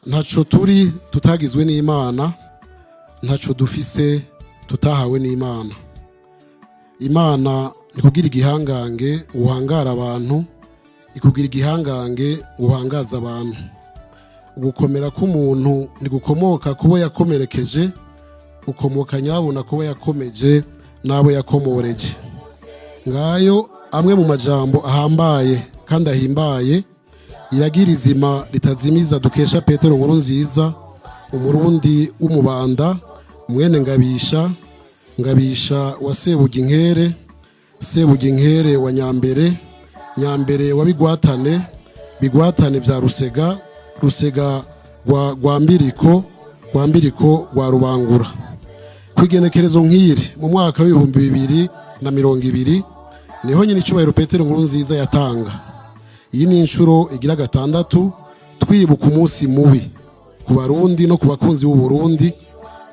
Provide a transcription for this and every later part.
Ntaco turi tutagizwe n'Imana, ntaco dufise tutahawe n'Imana. Imana ntikugira igihangange ngo uhangare abantu, ikugira igihangange ngo uhangaze abantu. Ugukomera k'umuntu ntigukomoka kubo yakomerekeje, gukomoka nyabuna kubo yakomeje n'abo yakomoreje. Ngayo amwe mu majambo ahambaye kandi ahimbaye iragira izima ritazimiza dukesha Petero Nkurunziza, Umurundi w'umubanda, mwene Ngabisha, Ngabisha wa Sebuginkere, Sebuginkere wa Nyambere, Nyambere wa Bigwatane, Bigwatane vya Rusega, Rusega rwa Mbiriko, rwa Mbiriko rwa Rubangura. Kwigenekerezo nk'iri mu mwaka w'2020 niho nyine icubahiro Petero Nkurunziza yatanga. Iyi ni inshuro igira gatandatu twibuka umunsi mubi ku Barundi no ku bakunzi b'u Burundi,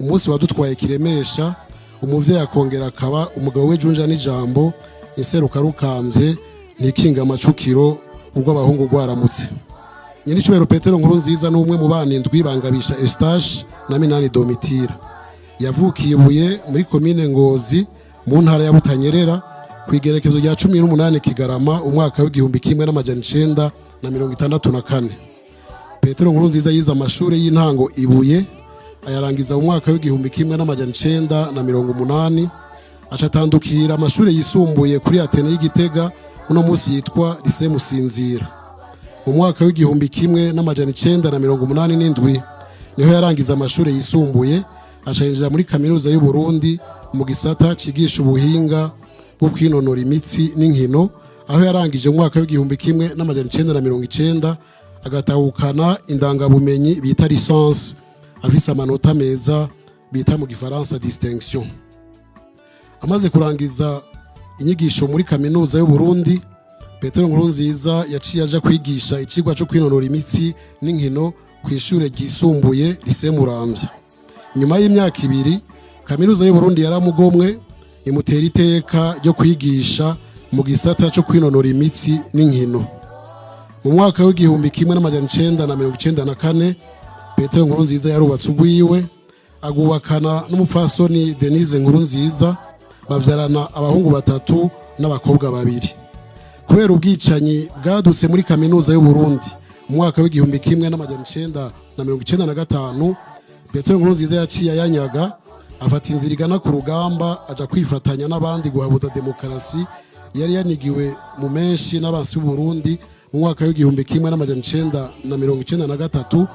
umunsi wadutwaye kiremesha, umuvyeyi akongera akaba umugabo w'ejunja n'ijambo, inseruka rukambye ntikinga amacukiro ubwo abahungu rwaramutse. Nyir'icyubahiro Petero Nkurunziza ni umwe mu bana indwi bangabisha Eustache na Minani Domitira. Yavukiye Ibuye muri komine Ngozi mu ntara ya Butanyerera ku igerekezo rya 18 Kigarama umwaka w'1964. Petero Nkurunziza yize amashuri y'intango Ibuye, ayarangiza mu mwaka w'1980, aca atandukira amashuri yisumbuye kuri Athénée y'Igitega, uno munsi yitwa Lycée Musinzira. Mu mwaka w'1987 niho yarangiza amashuri yisumbuye, aca yinjira muri Kaminuza y'u Burundi mu gisata cigisha ubuhinga bwo kwinonora imitsi n'inkino, aho yarangije mu mwaka w'1990, agatahukana indangabumenyi bita licence, afise amanota meza bita mu Gifaransa distinction. Amaze kurangiza inyigisho muri Kaminuza y'u Burundi, Petero Nkurunziza yaciye aja kwigisha icigwa co kwinonora imitsi n'inkino ku ishure ryisumbuye Lycée Muramvya. Nyuma y'imyaka 2, Kaminuza y'u Burundi yaramugomwe, imutera iteka ryo kwigisha mu gisata co kwinonora imitsi n'inkino. Mu mwaka w'1994, Petero Nkurunziza yarubatse urwiwe, agubakana n'umupfasoni Denise Nkurunziza, bavyarana abahungu batatu n'abakobwa babiri. Kubera ubwicanyi bwadutse muri Kaminuza y'u Burundi mu mwaka w'1995, Petero Nkurunziza yaciye ayanyaga, afata inzira igana ku rugamba, aja kwifatanya n'abandi guhabuza demokarasi yari yanigiwe mu menshi n'abansi b'u Burundi mu mwaka w'1993.